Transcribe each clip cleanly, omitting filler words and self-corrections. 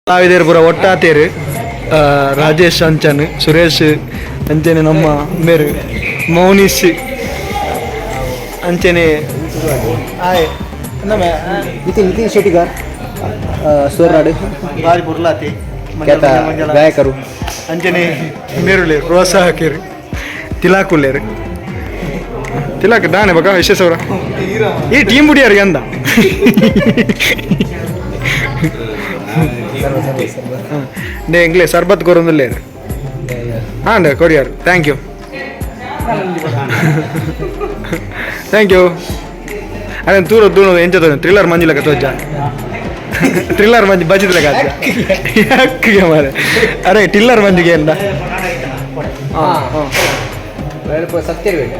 ಕಲಾವಿದರು ಪೂರ ಒಟ್ಟಾತೇರು ರಾಜೇಶ್ ಅಂಚನ್ ಸುರೇಶ್ ಅಂಚನೆ ನಮ್ಮ ಮೇರು ಮೌನಿಶ್ ಅಂಚನೆ ಆಯ್ ನಮ್ಮ ನಿತಿನ್ ನಿತಿನ್ ಶೆಟ್ಟಿಗಾರ್ ಸೋರ್ನಾಡು ಬಾರಿ ಬುರ್ಲಾತಿ ಖ್ಯಾತ ಗಾಯಕರು. ಅಂಚನೆ ಮೇರುಲೇರು ಪ್ರೋತ್ಸಾಹಕರು ತಿಲಾಕುಲ್ಲೇರು ತಿಲಾಕ್ ದಾನೆ ಬಕ ವಿಶ್ವೇಶ್ವರ ಈ ಟೀಮ್ ಬುಡಿಯಾರು ಎಂದ ನೇ ಎಂಗ್ಲೆ ಸರ್ಬತ್ ಕೊರೊಂದುಲ್ಲೇರು ಹಾಂ courier thank you thank you ಅದೇ ದೂರ ದೂರ ಎಂಚ ಥ್ರಿಲ್ಲರ್ ಮಂಜುಲಕ ತೋಜ ಥ್ರಿಲ್ಲರ್ ಮಂಜು ಬಜಿದ್ಲಕ ಯಾಕೆ ಮಾರೆ ಅರೆ ಟಿಲ್ಲರ್ ಮಂಜುಗೆ ಎಂದ ಹಾಂ ಹಾಂ ಸತ್ಯರ್ಬೇಟ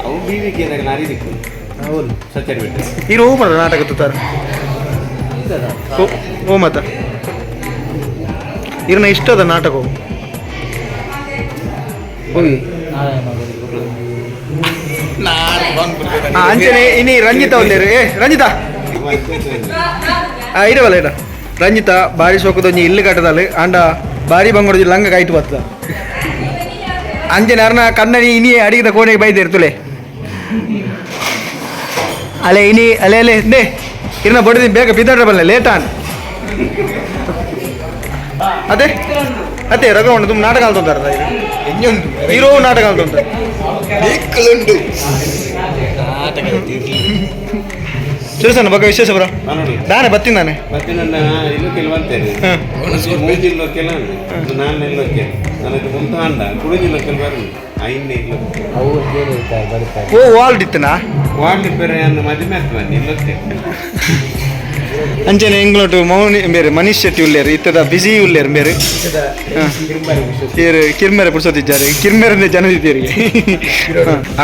ಅವು ಬಿ ವಿ ಕೆ ನಾರಿ ಹೌದು ಸತ್ಯರ್ ಬಿಟ್ಟು ಇರು ಹೂ ಮಾಡ ನಾಟಕ ತುತ್ತಾರ ಓ ಮತ್ತ ಇರ್ನ ಇಷ್ಟದ ನಾಟಕ ಹೋಗಿ ಅಂಚನೆ ಇನಿ ರಂಜಿತಾ ಒಂದೇರು ಏ ರಂಜಿತಾ ಆ ಇರವಲ್ಲ ಇಡ ರಂಜಿತಾ ಬಾರಿ ಸೋಕದೊಂಜಿ ಇಲ್ಲು ಕಟ್ಟದಾಲು ಆಂಡ ಬಾರಿ ಬಂಗೋಡೊಂಜಿ ಲಂಗ ಕಾಯ್ತು ಬತ್ತದ ಅಂಚನೆ ಅರ್ನ ಕಣ್ಣನಿ ಇನಿ ಅಡಿಗೆದ ಕೋಣೆಗೆ ಬೈದಿರ್ತುಲೆ ಅಲೆ ಇನಿ ಅಲೆ ಅಲೆ ನೇ ಇರ್ನ ಬಡದಿ ಬೇಗ ಬಿದ್ದಾಡ್ರ ಬಲ್ಲೆ ಲೇಟ್ ಆನ್ ಅದೇ ಅದೇ ರಘುವಣ್ಣ ತುಂಬ ನಾಟಕ ಆಲ್ತೊಂತಾರ ಹೀರೋ ನಾಟಕ ಆಲ್ತೊಂತಾರೆ ಸುರೇಶಣ್ಣ ಬಗ್ಗೆ ವಿಶೇಷ ಬರ ನಾನೇ ಬರ್ತೀನಿ ನಾನೇ ಮತ್ತೆ ನನ್ನ ಇಲ್ಲೂ ಕೆಲವಂತೇನೆ ಹಾಂ ಮೂಜಿ ಇಲ್ಲೋಕೆಲ್ಲ ನಾನು ಇಲ್ಲೋಕೆ ನನಗೆ ಮುಂತ ಅಂಡ ಕುಡುಜಿ ಇಲ್ಲೋಕೆಲ್ಲ ಬರಲಿ ಐನೇ ಇಲ್ಲೋಕೆ ಅವ್ರು ಕೇಳಿರ್ತಾರೆ ಬರ್ತಾರೆ. ಓ ವಾಲ್ಡ್ ಇತ್ತನಾ ವಾರ್ಡ್ ಪೆರೆ ಅನ್ನ ಮದುವೆ ಆಗ್ತದೆ ಇಲ್ಲೋಕೆ ಅಂಚನೆ ಎಂಗ್ಲೋಟು ಮೌನಿ ಬೇರೆ ಮನೀಶ್ ಶೆಟ್ಟಿ ಉಲ್ಲೇರು ಇತ್ತದ ಬಿಸಿ ಉಲ್ಲೇರು ಬೇರೆ ಏರು ಕಿರ್ಮೆರೆ ಪುರ್ಸೊತ್ತಿದ್ದಾರೆ ಕಿರ್ಮೆರೆ ಜನ ಇದ್ದೀರಿಗೆ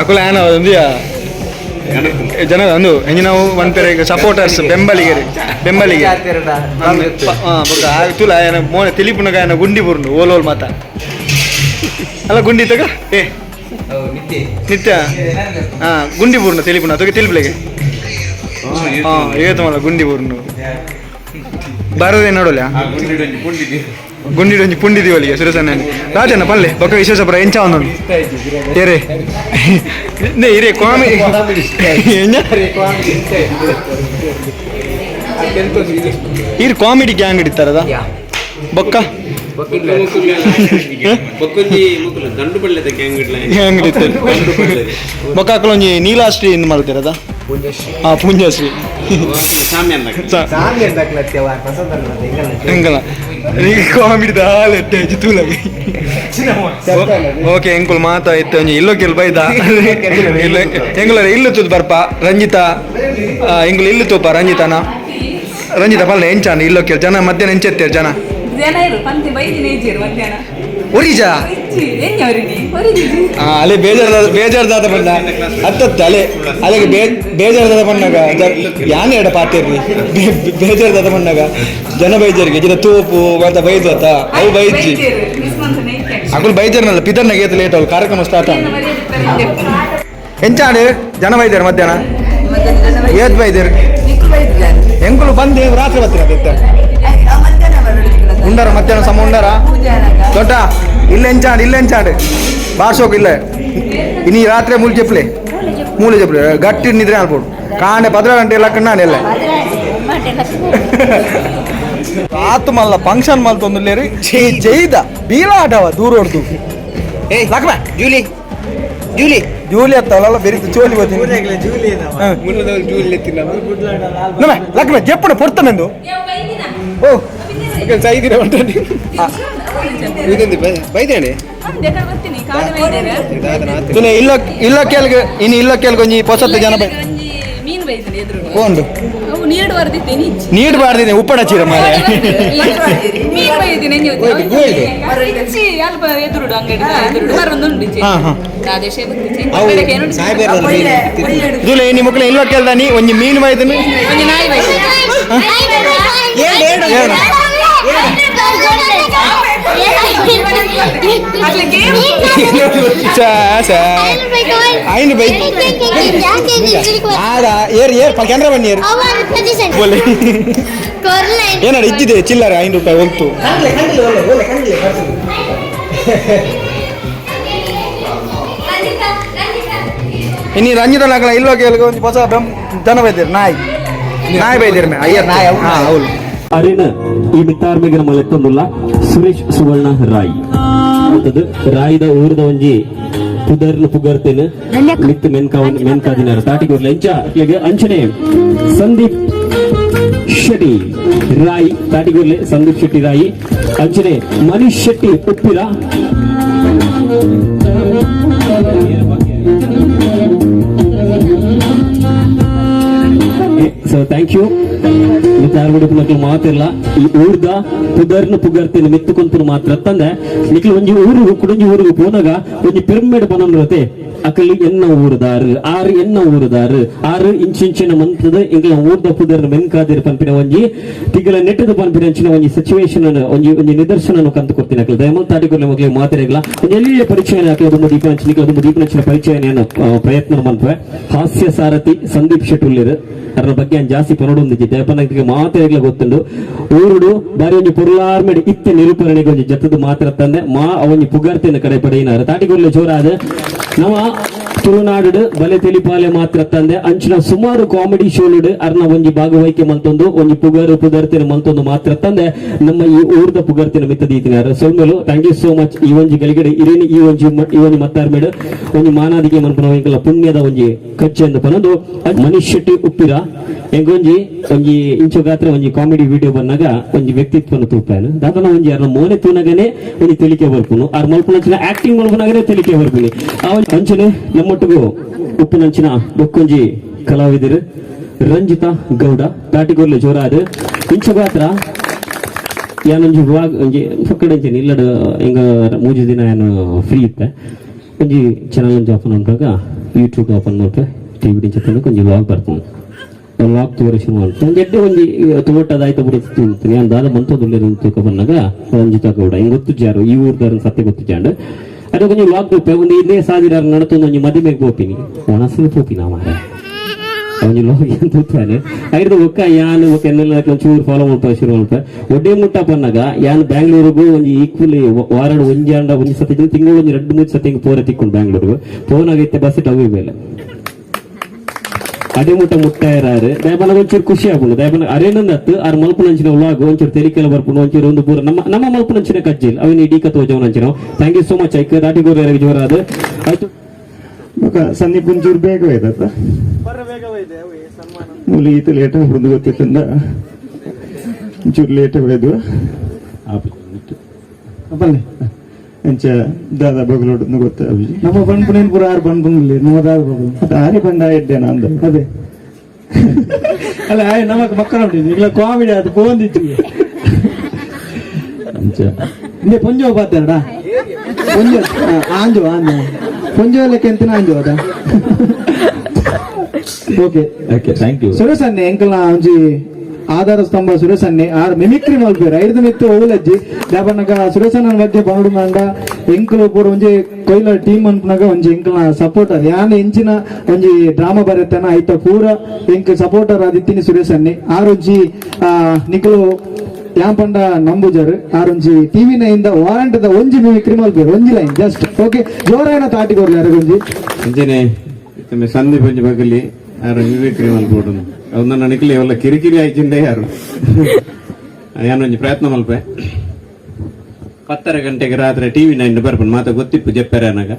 ಅಕುಲ ಆನ ಒಂದು ಜನ ಒಂದು ಹೆಂಗೆ ನಾವು ಒನ್ ಪೇರೆ ಸಪೋರ್ಟರ್ಸ್ ಬೆಂಬಲಿಗರು ಬೆಂಬಲಿಗೆ ಬೊಕ್ಕ ಆ ತುಲ ಏನ ಮೋನೆ ತಿಳಿಪುನಗ ಏನ ಗುಂಡಿ ಬುರ್ನು ಓಲ್ ಓಲ್ ಮಾತ ಅಲ್ಲ ಗುಂಡಿ ತಗ ಏ ನಿತ್ಯ ಹಾ ಗುಂಡಿ ಬುರ್ನು ತಿಳಿಪುನ ಅದಕ್ಕೆ ತಿಳಿಪ್ಲೆಗೆ ಹಾ ಏತು ಮಲ್ಲ ಗುಂಡಿ ಬುರ್ನು ಬರದೆ ನೋಡಲ್ಲ ಆ ಗುಂಡಿಡೊಂಜಿ ಪುಂಡಿದಿ ಗುಂಡಿಡೊಂಜಿ ಪುಂಡಿ ದಿವಲಿಗೆ ಸುರೇಶಣ್ಣ ರಾಜಣ್ಣ ಪಲ್ಲೆ ಬೊಕ್ಕ ವಿಶೇಷ ಪುರ ಎಂಚ ಒಂದೊಂದು ಏರೆ ನೇ ಇರೇ ಕಾಮಿ ಎಂಜ ಇರ್ ಕಾಮಿಡಿ ಗ್ಯಾಂಗ್ ಹಿಡಿತಾರದ ಬೊಕ್ಕ ಬೊಕ್ಕೊಂಜಿ ಮುಕುಲು ದಂಡು ಬಳ್ಳೆದ ಗ್ಯಾಂಗ್ ಇಡ್ಲ ಗ್ಯಾಂಗ್ ಹಿಡಿತಾರೆ ದಂಡು ಬಳ್ಳೆದ ಬೊಕ್ಕ ಅಕಲೊಂಜಿ ನೀಲಾಶ್ರೀ ಇಂದ್ ಮಲ್ತಿರದ ಹಾ ಪುಂಜಶ್ರೀ ಸಾಮ್ಯ ಅಂದಾಗ ಎಂಗಲ ಕಾಮಿಡಿ ದಾಲ ಎಟ್ಟೆ ತೂಲಗೆ ಓಕೆ ಎಂಕುಲ್ ಮಾತಾ ಇತ್ತು ಒಂಜಿ ಇಲ್ಲೋ ಕೆಲ್ ಬೈದ ಇಲ್ಲ ಎಂಗುಲ ಇಲ್ಲು ತೂದು ಬರ್ಪ ರಂಜಿತಾ ಎಂಗುಲ್ ಇಲ್ಲು ತೂಪ ರಂಜಿತಾನ ರಂಜಿತಾ ಪಲ್ಲೆ ಎಂಚಾನ ಇಲ್ಲೋ ಕೆಲ್ ಜನ ಮಧ್ಯಾಹ್ನ ಎಂಚೆತ್ತೇರು ಜನ ಜನ ಇರು ಪಂತಿ ಬೈದಿನ ಇಜ್ಜಿರು ಮಧ್ಯಾಹ್ನ ಒರಿಜಾ ಇಜ್ಜಿ ಎನ್ನಿ ಅವರಿಗೆ ಹೊರಿದಿಜಿ ಅಲೆ ಬೇಜಾರ್ದಾದ ಬೇಜಾರ್ದಾದ ಬಣ್ಣ ಹತ್ತತ್ತು ಅಲೆ ಅಲೆಗೆ ಬೇಜಾರ್ದಾದ ಬಣ್ಣಗ ಯಾನೆ ಎಡ ಪಾತಿರ್ರಿ ಬೇಜಾರ್ದಾದ ಬಣ್ಣಗ ಜನ ಬೈಜಾರಿಗೆ ಜಿನ ತೂಪು ಮತ್ತೆ ಬೈದು ಅತ್ತ ಅವು ಬೈಜಿ ಮಿಸ್ ಮಂತನೆ ಅಕುಲ್ ಬೈಜಾರ್ನಲ್ಲ ಪಿತರ್ನಾಗ ಏತ್ ಲೇಟ್ ಅವ್ಳು ಕಾರ್ಯಕ್ರಮ ಸ್ಟಾರ್ಟ್ ಎಂಚಾಡು ಜನ ಬೈದಾರ ಮಧ್ಯಾಹ್ನ ಏತ್ ಬೈದೇರು ಎಂಕುಲು ಬಂದು ರಾತ್ರಿ ಬರ್ತೀರ ಅದಿತ್ತ ಉಂಡಾರ ಮಧ್ಯಾಹ್ನ ಸಮ ಉಂಡಾರ ದೊಡ್ಡ ಇಲ್ಲ ಎಂಚಾಡು ಇಲ್ಲ ಎಂಚಾಡು ಬಾರ್ಸೋಕು ಇಲ್ಲ ಇನ್ನು ರಾತ್ರಿ ಮೂಲೆ ಚೆಪ್ಪಲೆ ಮೂಲೆ ಚೆಪ್ಪಲೆ ಗಟ್ಟಿ ನಿದ್ರೆ ಆಲ್ಬೋದು ಕಾಂಡೆ ಪದ್ರ ಗಂಟೆ ಎಲ್ಲ ಕಣ್ಣಾನೆ ಎಲ್ಲ ಆತು ಮಲ್ಲ ಫಂಕ್ಷನ್ ಮಲ್ತೊಂದುಲ್ಲೇರಿ ಜೈದ ಬೀಲಾಟವ ದೂರ ಹೊಡ್ದು ಏಯ್ ಲಕ್ಷ್ಮ ಜೂಲಿ ಜೂಲಿ ಜೂಲಿ ಅತ್ತವಲ್ಲ ಬೆರಿತು ಚೋಲಿ ಬರ್ತೀನಿ ನಮ್ಮ ಲಕ್ಷ್ಮ ಜೆಪ್ಪಣ ಪೊರ್ತಮೆಂದು ಓ ಸೈದಿನ ಬೈದೇನೆ ತುಲೆ ಇಲ್ಲ ಇಲ್ಲ ಕೇಳ್ಗೆ ಇನ್ನು ಇಲ್ಲ ಕೇಳ್ಗೆ ಒಂಜಿ ಪೊಸತ್ತು ಜನ ಬೈ ಮೀನು ಬೈದಿನಿ ಎದುರು ಒಂದು ಅವು ನೀರು ಬರ್ದಿತ್ತೇನೆ ಇಜ್ಜಿ ನೀಡ್ ಬಾರ್ದಿನಿ ಉಪ್ಪಡ ಚೀರ ಮಾರೆ ಮೀನು ಬೈದಿನಿ ಇಜ್ಜಿ ಅಲ್ಪ ಎದುರುಡು ಅಂಗಡಿ ಎದುರುಡು ಬರೊಂದುಂಡು ಇಜ್ಜಿ ಹಾ, ಹಾ. ರಾಜೇಶೇ ಬತ್ತಿಜ್ಜಿ ತುಲೆ ಇನಿ ಮುಕ್ಲೆ ಇಲ್ಲ ಕೇಳ್ದಾನಿ ಒಂಜಿ ಮೀನು ಬೈದನಿ ಒಂಜಿ ನಾಯಿ ಬೈದಿನಿ ಏಳು. ಐನು ಬೈ ಆಡ ಏರ್ ಏರ್ ಕೆನರಾ ಬನ್ನಿ ಏರ್ ಬೋಲೆ ಏನಾಡ ಇದ್ದಿದೆ ಚಿಲ್ಲರೆ 5 ರೂಪಾಯಿ ಹೋಗ್ತು. ಇನ್ನು ರಂಜಿತ ಆಗಲ್ಲ ಇಲ್ಲೋಗಿ ಒಂಜಿ ಹೊಸ ದನ ಬೈದಿರ್ ನಾಯಿ ನಾಯಿ ಬೈದಿರ್ ಮೇ ಅಯ್ಯರ್ ನಾಯಿ ಹಾ ಹೌದು. ಅರಿನ ಈ ಮಿತ್ತಾರ್ಮಿಗನ ಮಲೆತ್ತೊಂದುಲ್ಲ ಸುರೇಶ್ ಸುವರ್ಣ ರಾಯ್ ಅಂತದ್ದು ರಾಯಿದ ಊರದ ಒಂಜಿ ಪುದರ್ನ ಪುಗರ್ತೇನೆ ಮಿತ್ ಮೆನ್ಕಾದಿನಾರ ತಾಟಿಗೋರ್ಲ ಎಂಚ ಈಗ ಅಂಚನೆ ಸಂದೀಪ್ ಶೆಟ್ಟಿ ರಾಯಿ ತಾಟಿಗೋರ್ಲೆ ಸಂದೀಪ್ ಶೆಟ್ಟಿ ರಾಯಿ ಅಂಚನೆ Manish Shetty Uppila so thank you. ಮಿತ್ತಾರ್ಗುಡುಕು ಮಕ್ಳು ಮಾತಿಲ್ಲ ಈ ಊರ್ದ ಪುದರ್ನ ಪುಗರ್ತಿನ ಮೆತ್ತುಕೊಂತನು ಮಾತ್ರ ತಂದೆ ನಿಕ್ಲು ಒಂಜಿ ಊರುಗು ಕುಡೊಂಜಿ ಊರುಗು ಪೋನಾಗ ಒಂಜಿ ಪಿರಮಿಡ್ ಬನೊಂದಿರತೆ ಅಕಲ್ ಎನ್ನ ಊರುದಾರು ಆರು ಎನ್ನ ಊರುದಾರು ಆರು ಇಂಚಿಂಚಿನ ಮಂತ್ರದ ಎಂಗ್ಲ ಊರ್ದ ಪುದರ್ನ ಮೆನ್ಕಾದಿರ್ ಪನ್ಪಿನ ಒಂಜಿ ತಿಗಲ ನೆಟ್ಟದ ಪನ್ಪಿನ ಅಂಚಿನ ಒಂಜಿ ಸಿಚುವೇಶನ್ ಒಂಜಿ ಒಂಜಿ ನಿದರ್ಶನ ಕಂತು ಕೊಡ್ತೀನಿ ಅಕಲ್ ದಯಮಲ್ ತಾಟಿಕೊರ್ಲೆ ಮಕ್ಳಿಗೆ ಮಾತಿರಗ್ಲ ಒಂಜಿ ಎಲ್ಲಿ ಪರಿಚಯ ಅಕಲ್ ದುಂಬು ದೀಪನಂಚಿನ ನಿಕ್ಲ ದುಂಬು ದೀಪನಂಚಿನ ಪರಿಚಯ ಪ್ರಯತ್ನ ಮನ್ಪೆ ಹಾಸ್ಯ ಸಾರಥಿ ಸಂದೀಪ್ ಶೆಟ್ಟುಲ್ಲಿರು ಅದರ ಬಗ್ಗೆ ಜಾಸ್ತಿ ಪನೊಡೊಂದಿಜ್ಜಿ ದೇಪನಕ್ಕೆ ಮಾತೆಗ್ಲ ಗೊತ್ತುಂಡು ಊರುಡು ಬಾರಿ ಒಂಜಿ ಪೊರ್ಲಾರ್ಮೆಡ್ ಇತ್ತೆ ನಿರೂಪಣೆಗೆ ಒಂಜಿ ಜತ್ತದ ಮಾತ್ರ ತಂದೆ ಮಾ ಒಂಜಿ ಪುಗರ್ತಿನ ಕಡೆ ಪಡೆಯಿನಾರು ತಾಟಿಗೊರ್ಲೆ ಜೋರಾದ ನಮ್ಮ ತುಳುನಾಡು ಬಲೆ ತೆಲಿಪಾಲೆ ಮಾತ್ರ ತಂದೆ ಅಂಚಿನ ಸುಮಾರು ಕಾಮಿಡಿ ಶೋಲುಡು ಅರ್ನ ಒಂಜಿ ಭಾಗವಹಿಕೆ ಮಲ್ತೊಂದು ಒಂಜಿ ಪುಗರು ಪುಗರ್ತಿನ ಮಲ್ತೊಂದು ಮಾತ್ರ ತಂದೆ ನಮ್ಮ ಈ ಊರ್ದ ಪುಗರ್ತಿನ ಮಿತ್ತ ದೀತಿನಾರು ಸೊಲ್ಮೆಲು thank you so much. ಈ ಒಂಜಿ ಗಲಿಗಡೆ ಇರೇನಿ ಈ ಒಂಜಿ ಈ ಒಂಜಿ ಮತ್ತಾರ್ಮೇಡು ಒಂಜಿ ಮಾನಾದಿಗೆ ಮನ್ಪುನ ಎಂಕಲ ಪುಣ್ಯದ ಒಂಜಿ ಕಚ್ಚೆ ಎಂದು ಪನೊಂದು ಮನೀಶ್ ಶೆಟ್ಟಿ ಉಪ್ಪಿರ ಎಂಗೊಂಜಿ ಒಂಜಿ ಇಂಚು ಗಾತ್ರ ಒಂಜಿ ಕಾಮಿಡಿ ವಿಡಿಯೋ ಬಂದಾಗ ಒಂಜಿ ವ್ಯಕ್ತಿತ್ವನ ತೂಪಾನು ದಾದನ ಒಂಜಿ ಅರ್ನ ಮೋನೆ ತೂನಗನೆ ಒಂಜಿ ತಿಳಿಕೆ ಬರ್ಪುನು ಆರ್ ಮಲ್ಪುನಂಚಿನ ಆಕ್ಟಿಂಗ್ ಮಲ್ಪುನಗನೆ ತಿಳಿಕೆ ಬರ್ಪುನಿ ಆ ಅಂಚನೆ ನಮ್ಮೊಟ್ಟಿಗೂ ಉಪ್ಪುನಂಚಿನ ಬೊಕ್ಕೊಂಜಿ ಕಲಾವಿದರು ರಂಜಿತಾ ಗೌಡ ತಾಟಿಗೊರ್ಲೆ ಜೋರಾದ ಇಂಚು ಗಾತ್ರ ಯಾನೊಂಜಿ ವ್ಲಾಗ್ ಒಂಜಿ ಪಕ್ಕಡಂಚಿನ ಇಲ್ಲಡ ಎಂಗ ಮೂಜಿ ದಿನ ಏನು ಫ್ರೀ ಇತ್ತೆ ಒಂಜಿ ಚಾನಲ್ ಒಂಜಿ ಓಪನ್ ಮನ್ಪಾಗ ಯೂಟ್ಯೂಬ್ ಓಪನ್ ಮಲ್ಪೆ ಟಿವಿ ಡಿಂಚ ಒಂಜಿ ವ್ಲಾಗ್ ಬರ್ತದೆ ವ್ಲಾಗ್ ತೋರಿ ಶುರು ಮಾಡ್ತು ಒಂಜಿ ಎಡ್ಡೆ ಒಂಜಿ ತೋಟದಾಯ್ತು ಬಿಡಿ ತಿಂತೀನಿ ನಾನು ದಾದ ಮಂತೊಂದುಲ್ಲೇರು ತೂಕ ಬಂದಾಗ ರಂಜಿತಾ ಗೌಡ ಹಿಂಗೆ ಗೊತ್ತುಜ್ಜಾರು ಈ ಊರ್ದಾರನ್ ಸತ್ಯ ಗೊತ್ತುಜ್ಜಾಂಡ್ ಅದೇ ಒಂಜಿ ವ್ಲಾಗ್ ತೂಪೆ ಒಂದು ಇನ್ನೇ ಸಾವಿರ ನಡತೊಂದು ಒಂಜಿ ಮದಿಮೆಗೆ ಪೋಪಿನಿ ಒಣಸಿನ ಪೋಪಿನ ಮಾರೆ ಒಂಜಿ ಲೋಗಿ ಅಂತ ತೂಪಾನೆ ಐದು ಒಕ್ಕ ಯಾನ್ ಒಕ್ಕ ಎನ್ನೆಲ್ಲ ಒಂಚೂರು ಫಾಲೋ ಮಲ್ಪ ಶುರು ಮಲ್ಪ ಒಡ್ಡೆ ಮುಟ್ಟ ಪನ್ನಾಗ ಯಾನ್ ಬ್ಯಾಂಗ್ಳೂರಿಗೂ ಒಂಜಿ ಈಕ್ವಲಿ ವಾರಡ್ ಒಂಜಿ ಅಂಡ ಒಂಜಿ ಸತಿ ತಿಂಗಳು ಒಂಜಿ ರಡ್ಡು ಮೂರು ಸತಿ ಪೋರೆ ತಿಕ್ಕೊಂಡು ಬ್ಯಾಂಗ್ಳೂರ್ಗು ಪೋನಾಗ ಇತ್ತೆ ಬಸ್ ಟವಿ ಮೇಲೆ ಅಡೆ ಮುಟ್ಟ ಮುಟ್ಟಾಯರಾರು ದಯಪನ ಒಂಚೂರು ಖುಷಿ ಆಪುಂಡು ದಯಪನ ಅರೇನಂದತ್ತು ಆರ್ ಮಲ್ಪುನಂಚಿನ ವ್ಲಾಗ್ ಒಂಚೂರು ತೆಲಿಕೆಲ ಬರ್ಪುಂಡು ಒಂಚೂರು ಒಂದು ಪೂರ ನಮ್ಮ ನಮ್ಮ ಮಲ್ಪುನಂಚಿನ ಕಜ್ಜಿಲ್ ಅವಿನ ಇಡೀ ತೋಜವನಂಚಿನ thank you so much ಐಕ್ ದಾಟಿಗೋರು ಜೋರಾದ ಆಯ್ತು. ಬೊಕ ಸಂದೀಪ್ ಒಂಚೂರು ಬೇಗ ಹೋಯ್ತತ್ತ ಮೂಲಿ ಈತ ಲೇಟ್ ಹುಡುಗ ಗೊತ್ತಿತ್ತಂದ ಒಂಚೂರು ಲೇಟ್ ಹೋಯ್ದು ಅಂಚ ದಾದಾ ಬಗಲೋಡು ಗೊತ್ತ ಅಭಿಜಿ ನಮ್ಮ ಬಂಡ್ಪುನೇನ್ ಪೂರ ಆರು ಬಂಡ್ಪುನಲ್ಲಿ ನಮ್ಮ ದಾದ ಬಗಲು ಅದು ಆರಿ ಬಂಡ ಇದ್ದೇನ ಅಂದ ಅದೇ ಅಲ್ಲ ಆಯ್ ನಮಕ್ ಮಕ್ಕಳ ಇಲ್ಲ ಕಾಮಿಡಿ ಅದು ಪೋಂದಿತ್ತು ಅಂಚ ಇಂದೆ ಪೊಂಜೋ ಪಾತೆರಡ ಪೊಂಜೋ ಆಂಜೋ ಆಂಜೋ ಪೊಂಜೋ ಲೆಕ್ಕ ಎಂತಿನ ಆಂಜೋ ಅದ okay okay thank you. Suresh ಅನ್ನೆ ಎಂಕಲ್ನ ಒಂಜಿ ಆಧಾರ ಸ್ತಂಭ ಸುರೇಶ್ ಅನ್ನೆ ಆರ್ ಮಿಮಿಕ್ರಿ ಮಲ್ಪೇರು ಐದು ಮಿತ್ತು ಓಲಜ್ಜಿ ದಾಪನಗ ಸುರೇಶ್ ಅಣ್ಣನ ಬಗ್ಗೆ ಬನಡು ಮಂಡ ಎಂಕಲು ಪೂರ ಒಂಜಿ ಕೊಯ್ಲ ಟೀಮ್ ಅನ್ಪುನಾಗ ಒಂಜಿ ಎಂಕಲ್ನ ಸಪೋರ್ಟರ್ ಯಾನ್ ಎಂಚಿನ ಒಂಜಿ ಡ್ರಾಮಾ ಬರೆತನ ಐತ ಪೂರ ಎಂಕ್ ಸಪೋರ್ಟರ್ ಆದಿತ್ತೀನಿ ಸುರೇಶ್ ಅನ್ನೆ ಆರೊಂಜಿ ನಿಕಲು ಯಾನ್ ಪಂಡ ನಂಬುಜರ್ ಆರೊಂಜಿ ಟಿವಿ ನೈನ್ ವಾರಂಟ್ ದ ಒಂಜಿ ಮಿಮಿಕ್ರಿ ಮಲ್ಪೇರು ಒಂಜಿ line just okay ಜೋರಾಯನ ತಾಟಿ ಕೊರ್ಲಿ ಅರಗೊಂಜಿ ಅಂಚನೆ ತಮ್ಮ ಸಂದೀಪ್ ಒಂಜಿ ಬಗಲಿ ಯಾರು ವಿವೇಕ್ ಮಲ್ಪೋಡು ಅವ್ನ ನನಕ್ಲಿ ಅವೆಲ್ಲ ಕಿರಿಕಿರಿ ಆಯ್ಚಿಂದೆ ಯಾರು ಯಾನೊಂಜಿ ಪ್ರಯತ್ನ ಮಲ್ಪೆ 10:30 ಗಂಟೆಗೆ ರಾತ್ರಿ ಟಿವಿ ನೈನ್ ಬರ್ಪುಂಡು ಮಾತ ಗೊತ್ತಿಪ್ಪು ಜಪ್ಪೆರೆ ಅನಗ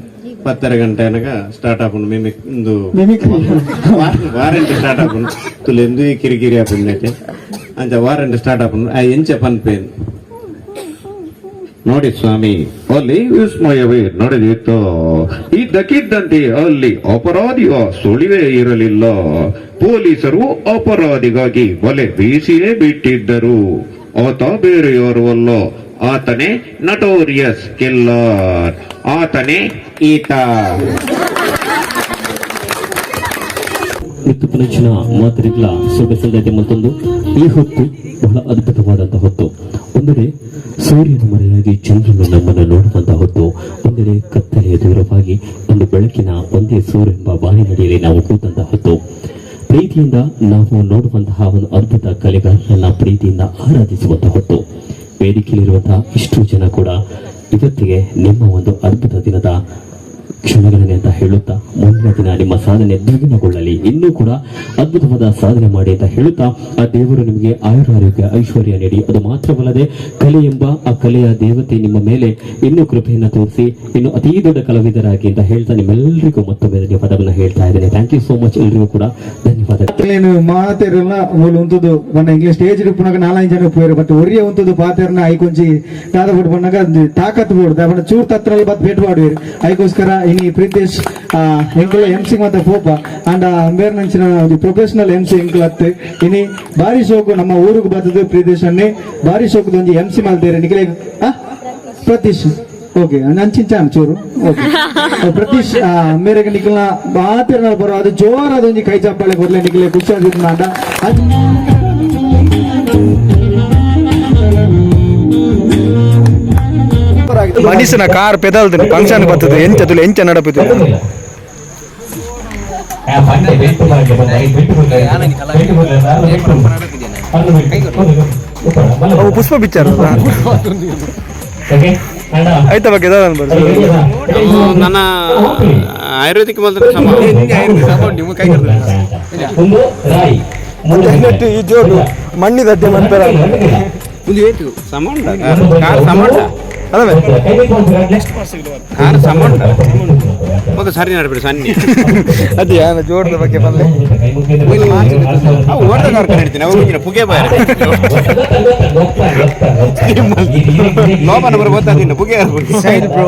10:30 ಗಂಟೆ ಅನಗ ಸ್ಟಾರ್ಟ್ ಆಪುಂಡು ಮಿಮಿಕ್ ಒಂದು mimicry warrant start ಆಪುಂಡು ತುಲೆಂದು ಕಿರಿಕಿರಿ ಆಪುಂಡು ಅಂಚ ವಾರಂಟ್ ಸ್ಟಾರ್ಟ್ ಆಪುಂಡು ಆ ಎಂಚ ಪನ್ಪೇನು ನೋಡಿ ಸ್ವಾಮಿ, ಅಲ್ಲಿ ವಿಸ್ಮಯವೇ ನಡೆದಿತ್ತು. ಇದ್ದಕ್ಕಿದ್ದಂತೆ ಅಲ್ಲಿ ಅಪರಾಧಿಯ ಸುಳಿವೇ ಇರಲಿಲ್ಲ. ಪೊಲೀಸರು ಅಪರಾಧಿಗಾಗಿ ಬಲೆ ಬೀಸಿಯೇ ಬಿಟ್ಟಿದ್ದರು. ಆತ ಬೇರೆಯಾರು ಅಲ್ಲ, ಆತನೇ ನಟೋರಿಯಸ್ ಕಿಲ್ಲರ್, ಆತನೇ ಈತ. ಮಿತ್ತುಪನಂಚಿನ ಮಾತರಿಗ್ಲ ಸೊಗಸಲ್ದೈತೆ ಮತ್ತೊಂದು ಈ ಹೊತ್ತು ಬಹಳ ಅದ್ಭುತವಾದಂತಹ ಹೊತ್ತು. ಒಂದೆಡೆ ಸೂರ್ಯನ ಮರೆಯಾಗಿ ಚಂದ್ರನು ನಮ್ಮನ್ನು ನೋಡುವಂತಹ ಹೊತ್ತು, ಒಂದೆಡೆ ಕತ್ತಲೆಯ ದೂರವಾಗಿ ಒಂದು ಬೆಳಕಿನ ಒಂದೇ ಸೂರ್ಯ ಎಂಬ ಬಾನಿನಡಿಯಲ್ಲಿ ನಾವು ಕೂತಂತಹ ಹೊತ್ತು. ಪ್ರೀತಿಯಿಂದ ನಾವು ನೋಡುವಂತಹ ಒಂದು ಅದ್ಭುತ ಕಲೆಗಾರರನ್ನ ಪ್ರೀತಿಯಿಂದ ಆರಾಧಿಸುವಂತಹ ಹೊತ್ತು. ವೇದಿಕೆಯಲ್ಲಿರುವಂತಹ ಇಷ್ಟು ಜನ ಕೂಡ ಇವತ್ತಿಗೆ ನಿಮ್ಮ ಒಂದು ಅದ್ಭುತ ದಿನದ ಕ್ಷಣಗಳನ್ನೇ ಅಂತ ಹೇಳುತ್ತಾ, ಮುಂದಿನ ದಿನ ನಿಮ್ಮ ಸಾಧನೆ ದ್ವಿಗುಣಗೊಳ್ಳಲಿ, ಇನ್ನೂ ಕೂಡ ಅದ್ಭುತವಾದ ಸಾಧನೆ ಮಾಡಿ ಅಂತ ಹೇಳುತ್ತಾ, ಆ ದೇವರು ನಿಮಗೆ ಆಯುರಾರೋಗ್ಯ ಐಶ್ವರ್ಯ ನೀಡಿ, ಅದು ಮಾತ್ರವಲ್ಲದೆ ಕಲೆ ಎಂಬ ಆ ಕಲೆಯ ದೇವತೆ ನಿಮ್ಮ ಮೇಲೆ ಇನ್ನೂ ಕೃಪೆಯನ್ನು ತೋರಿಸಿ ಇನ್ನು ಅತೀ ದೊಡ್ಡ ಕಲಾವಿದರಾಗಿ ಅಂತ ಹೇಳ್ತಾ ನಿಮ್ಮೆಲ್ಲರಿಗೂ ಮತ್ತೊಮ್ಮೆ ಧನ್ಯವಾದವನ್ನು ಹೇಳ್ತಾ ಇದ್ದೇನೆ. Thank you so much ಎಲ್ರಿಗೂ ಕೂಡ ಧನ್ಯವಾದ. ಮಾತೆರಲ್ಲ ಮೂಲ ಉಂತುದು ನನ್ನ ಇಂಗ್ಲಿಷ್ ಸ್ಟೇಜ್ ಪುನಗ ನಾಲೈದು ಜನ ಪೋಯರು, ಬಟ್ ಒರಿಯ ಉಂತುದು ಪಾತೆರ್ನ ಐಕೊಂಚಿ ದಾದ ಬಿಟ್ಟು ಬಂದಾಗ ತಾಕತ್ ಬೋಡು ಬಟ್ ಚೂರ್ ತತ್ರ ಬತ್ ಭೇಟ್ ಮಾಡುವಿರು. ಐಕೋಸ್ಕರ ಇನಿ ಪ್ರೀತೇಶ್ ಎಂಕುಲ ಎಂ ಸಿ ಮತ್ತೆ ಪೋಪ ಅಂಡ್ ಅಂಬೇರ್ ನಂಚಿನ ಒಂದು professional M C ಎಂಕುಲ ಅತ್ತೆ. ಇನಿ ಬಾರಿ ಶೋಕು ನಮ್ಮ ಊರಿಗೆ ಬರ್ತದೆ ಪ್ರೀತೇಶ್ ಅನ್ನೆ ಬಾರಿ ಶೋಕದ ಒಂಜಿ ಎಂ ಸಿ ಮಲ್ತೇರೆ ನಿಖಿಲ ಪ್ರತೀಶ್. ಓಕೆ, ನಂಚಿಂಚಾನ್ ಚೂರು. ಓಕೆ ಪ್ರತೀಶ್ ಮೇರೆಗೆ ನಿಖಿಲ್ನ ಮಾತಿನ ಬರೋ ಅದು ಜೋರಾದ ಒಂಜಿ ಕೈ ಚಪ್ಪಾಳೆ ಕೊಡ್ಲೆ ನಿಖಿಲೆ ಖುಷಿ ಆಗಿದ್ದು. ಮನುಷ್ಯನ ಕಾರ್ ಪೆದಲ್ದು ಫಂಕ್ಷನ್ ಬರ್ತದೆ ಎಂಚ ತುಲೆ ಎಂಚ ನಡಪಿತು. ಅವು ಪುಷ್ಪ ಪಿಕ್ಚರ್ ಆಯ್ತಾ ಬಗ್ಗೆ ನನ್ನ ಆಯುರ್ವೇದಿಕ್ ಈ ಜೋಡು ಮಣ್ಣಿದಡ್ಡೆ ಮಂತರ ಸಮೌಂಡ ಕಾರ್ ಸಮೌಂಡ ಅಲ್ಲವೇ ಕಾರ್ ಸಮೌಂಡ ಮಗ ಸರಿ ನಡ್ಬಿಡಿ ಸನ್ನಿ ಅದೇ ಜೋಡದ ಬಗ್ಗೆ ಬಂದೆ. ಅವು ಓಡ್ದ ಕಾರ್ ಹಿಡ್ತೀನಿ ಅವು ಮುಂಚಿನ ಪುಗೆ ಬಾರ ಲೋಪನ ಬರೋ ಗೊತ್ತಾದಿಲ್ಲ ಪುಗೆ style bro,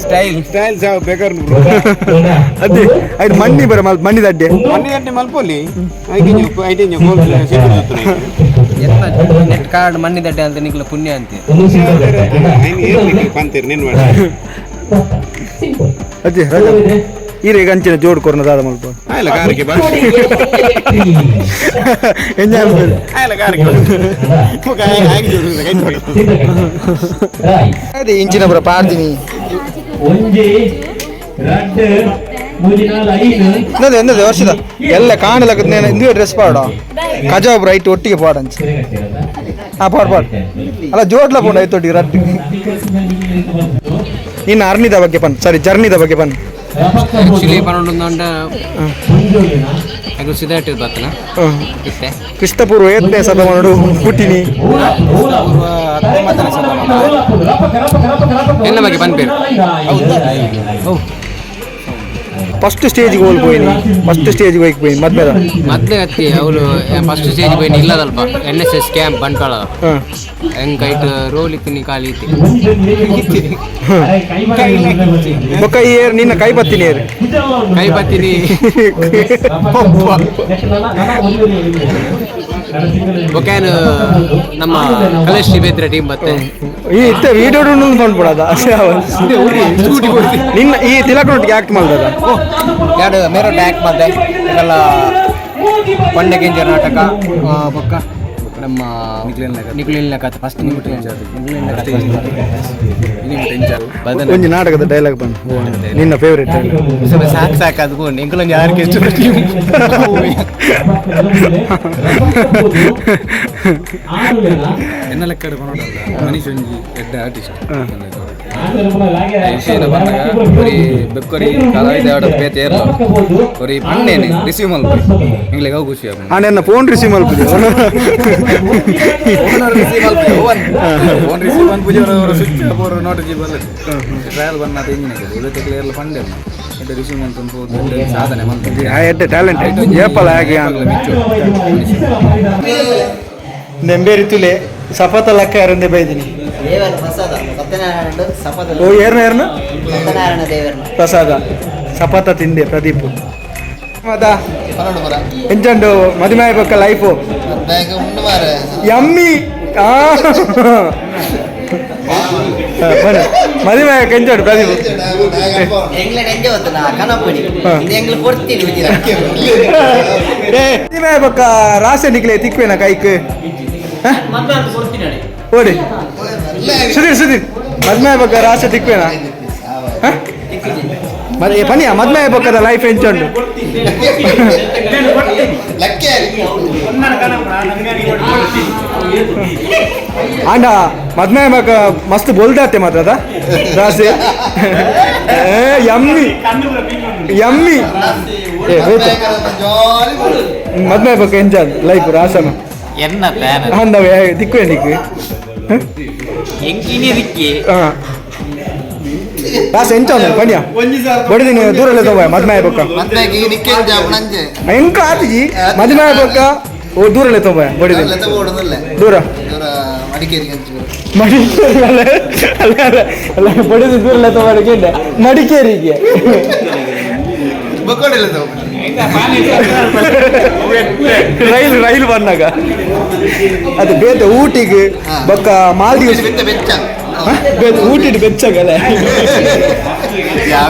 style style ಸಾವು ಬೇಕಾರ್ ಬ್ರೋ. ಅದೇ ಆಯ್ತು ಮಣ್ಣಿ ಬರ ಮಣ್ಣಿದಡ್ಡೆ ಮಣ್ಣಿದಡ್ಡೆ ಮಲ್ಪೊಲಿ ಐತೆ ನೆಟ್ ಕಾರ್ಡ್ ಮಣ್ಣಿದಡ್ಡೆ ಅಂತ ನಿಕ್ಲ ಪುಣ್ಯ ಅಂತೆ. ಪಂತೀರ್ ನಿನ್ ಮಾಡಿ ಅದೇ ರಜಾ ಈರೆ ಗಂಚಿನ ಜೋಡು ಕೊರ್ನ ದಾದ ಮಲ್ಪ ಆಯ್ಲ ಕಾರಿಗೆ ಬಾ ಎಂಜಾಯ್ ಮಾಡ್ಬೇಕು. ಆಯ್ಲ ಕಾರಿಗೆ ಅದೇ ಇಂಚಿನ ಬರ ಪಾಡ್ತೀನಿ ಎಂದದೆ ಎಂದದೆ ವರ್ಷದ ಎಲ್ಲ ಕಾಣಲಕ್ಕ ಇಂದುವೆ ಡ್ರೆಸ್ ಪಾಡ ಕಜಾಬ್ ರೈಟ್ ಒಟ್ಟಿಗೆ ಪಾಡಂಚ. ಹಾ ಪಾಡ್ ಪಾಡ್ ಅಲ್ಲ ಜೋಡ್ಲ ಪೋಂಡು ಐತೊಟ್ಟಿಗೆ ಒಟ್ಟಿಗೆ ರಟ್ಟು. ನಿನ್ನ ಅರ್ನಿದ ಬಗ್ಗೆ ಪನ್ ಸಾರಿ ಜರ್ನಿದ ಬಗ್ಗೆ ಪನ್. ಆಕ್ಚುಲಿ ಪನ್ನೊಂದು ಅದು ಸಿದಾಟ್ ಬತ್ತನ ಇತ್ತೆ ಕ್ರಿಸ್ತಪೂರ್ವ ಏತ್ನೇ ಶತಮಾನಡು ಹುಟ್ಟಿನಿ. ಎನ್ನ ಬಗ್ಗೆ ಪನ್ಪೇರು? ಫಸ್ಟ್ ಸ್ಟೇಜ್ಗೆ ಹೋಗಿ ಪೋಯಿನಿ, ಫಸ್ಟ್ ಸ್ಟೇಜ್ಗೆ ಹೋಗಿ ಪೋಯಿನಿ ಮದ್ಮೆದ. ಮೊದ್ಲೇ ಅತ್ತಿ ಅವಳು ಫಸ್ಟ್ ಸ್ಟೇಜ್ ಪೋಯಿನಿ ಇಲ್ಲದಲ್ಪ N S S camp Bantwal. ಹೆಂಗ್ ಐಟ್ ರೋಲ್ ಇತ್ತು ನೀ ಖಾಲಿ ಇತ್ತಿ. ಬೊಕ್ಕ ಈ ಏರ್ ನಿನ್ನ ಕೈ ಬತ್ತೀನಿ ಏರ್ ಕೈ ಬತ್ತೀನಿ ಬೊಕ್ಯಾನ್ ನಮ್ಮ ಕಲಶ್ರೀ ಬೇದ್ರ ಟೀಮ್ ಬತ್ತೆ. ಈ ಇತ್ತೆ ವಿಡಿಯೋ ಬಂದ್ಬಿಡದ ನಿನ್ನ ಈ ತಿಲಕನೊಟ್ಟಿಗೆ ಆಕ್ಟ್ ಮಾಡ್ದದ. ಎರಡು ಮೇರೋ ಆಕ್ಟ್ ಮಾಡಿದೆ ಇದೆಲ್ಲ ಪಂಡಗೆಂಜ ನಾಟಕ ಬೊಕ್ಕ ನಮ್ಮ ನಿಕ್ಲಿನ ಕಥೆ ಫಸ್ಟ್ ಒಂಜಿ ನಾಟಕದ ಡೈಲಾಗ್ ಬಂದು ನಿನ್ನ ಫೇವ್ರೇಟ್ ಡೈಲಾಗ್. ಸಾಕು ಸಾಕು ಅದು ಎಂಕಲೊಂದು ಆರ್ಕೆಸ್ಟ್ರಾ ಟೀಮ್. ಎನ್ನ ಲೆಕ್ಕಡ್ ಪನೊಡಲ್ಲ ಮನೀಶ್ ಒಂಜಿ ಎಡ್ಡೆ ಆರ್ಟಿಸ್ಟ್. ವಿಷಯದ ಬಂದಾಗ ಒರಿ ಬೆಕ್ಕೊರಿ ಕಲಾವಿದ ಆಡ ಬೇತೆ ಏರ್ಲ ಒರಿ ಪಣ್ಣೇನೆ ರಿಸೀವ್ ಮಲ್ಪೆ ಎಂಗ್ಲೆಗ್ ಅವು ಖುಷಿ ಆಪುಂಡು. ಆ ನನ್ನ ಫೋನ್ ರಿಸೀವ್ ಮಲ್ಪುಜೆ. ಫೋನ್ ರಿಸೀವ್ ಮಲ್ಪೆ ಫೋನ್ ರಿಸೀವ್ ಮನ್ಪುಜೆ ಅವರು ಸ್ವಿಚ್ ಆಫ್ ನೋಟಿಸ್ ಬಲ್ಲ ಟ್ರಯಲ್ ಬನ್ನ ಇಂಜಿನ್ ಇವತ್ತೆ ಏರ್ಲ ಪಂಡೆ ಎಡ್ಡೆ ರಿಸೀವ್ ಮಲ್ತೊಂದು ಪೋದು ಸಾಧನೆ ಮಲ್ಪೆ. ಎಡ್ಡೆ ಟ್ಯಾಲೆಂಟ್ ಏಪಲ ಹಾಗೆ ನೆಂಬೇರಿ ತುಲೆ ಸಪತ ಲಕ್ಕ ಯಾರಂದೆ ಬೈದಿನಿ. ದೇವರ ಪ್ರಸಾದ ಸತ್ಯನಾರಾಯಣ ಸಪದ. ಓ ಏರ್ನ ಏರ್ನ ಸತ್ಯನಾರಾಯಣ ದೇವರನ್ನ ಪ್ರಸಾದ ಸಪತ ತಿಂದೆ ಪ್ರದೀಪ್ ಮದ ಎಂಚಂಡು ಮದುವೆ ಬೊಕ್ಕ ಲೈಫು ಯಮ್ಮಿ. ಬನ್ನಿ ಮದುವೆ ಕೆಂಚೋಡು ಪ್ರದೀಪ್. ಎಂಗ್ಲ ಎಂಜೆ ಹೊತ್ತು ಕನಪುನಿ ಎಂಗ್ಲ ಕೊಡ್ತೀನಿ. ಮದುವೆ ಬೊಕ್ಕ ರಾಸೆ ನಿಕ್ಲೆ ತಿಕ್ವೇನ ಕೈಕ್ ಓಡಿ ಸುಧೀರ್ ಸುಧೀರ್ ಮದ್ಮೆ ಬೊಕ್ಕ ರಾಸೆ ತಿಕ್ವೇನಾ ಪನಿಯ ಮದ್ಮೆ ಬೊಕ್ಕದ ಲೈಫ್ ಎಂಚೊಂಡು ಅಂಡ ಮದ್ಮೆ ಬೊಕ್ಕ ಮಸ್ತ್ ಬೋಲ್ದಾತೆ ಮಾತ್ರ ಅದ ರಾಸೆ ಯಮ್ಮಿ ಯಮ್ಮಿ ಮದ್ಮೆ ಬೊಕ್ಕ ಎಂಜಾನ್ ಲೈಫ್ ರಾಸನ ಅಂದವೆ ತಿಕ್ವೆ ನಿಕ್ ರಾಸ ಎಂಚ ಪಣಿಯ ಬಡಿದಿನ ದೂರಲ್ಲೇ ತಗೋ ಮದ್ಮೆ ಬೊಕ್ಕ ಎಂಕ ಆತಿಜಿ ಮದ್ಮೆ ಬೊಕ್ಕ ಓ ದೂರಲ್ಲೇ ತಗೋ ಬಡಿದಿನ ದೂರ ಮಡಿಕೇರಿ ಅಲ್ಲ ಅಲ್ಲ ಅಲ್ಲ ಬಡಿದ ದೂರಲ್ಲೇ ತಗೋ ಮಡಿಕೇರಿಗೆ ರೈಲು ರೈಲು ಬಂದಾಗ ಅದು ಬೇತೆ ಊಟಿಗೆ ಬೊಕ್ಕ ಮಾಲ್ದೀವ್ಸ್ ಊಟಿಟ್ಟು ಬೆಚ್ಚಗಲ್ಲ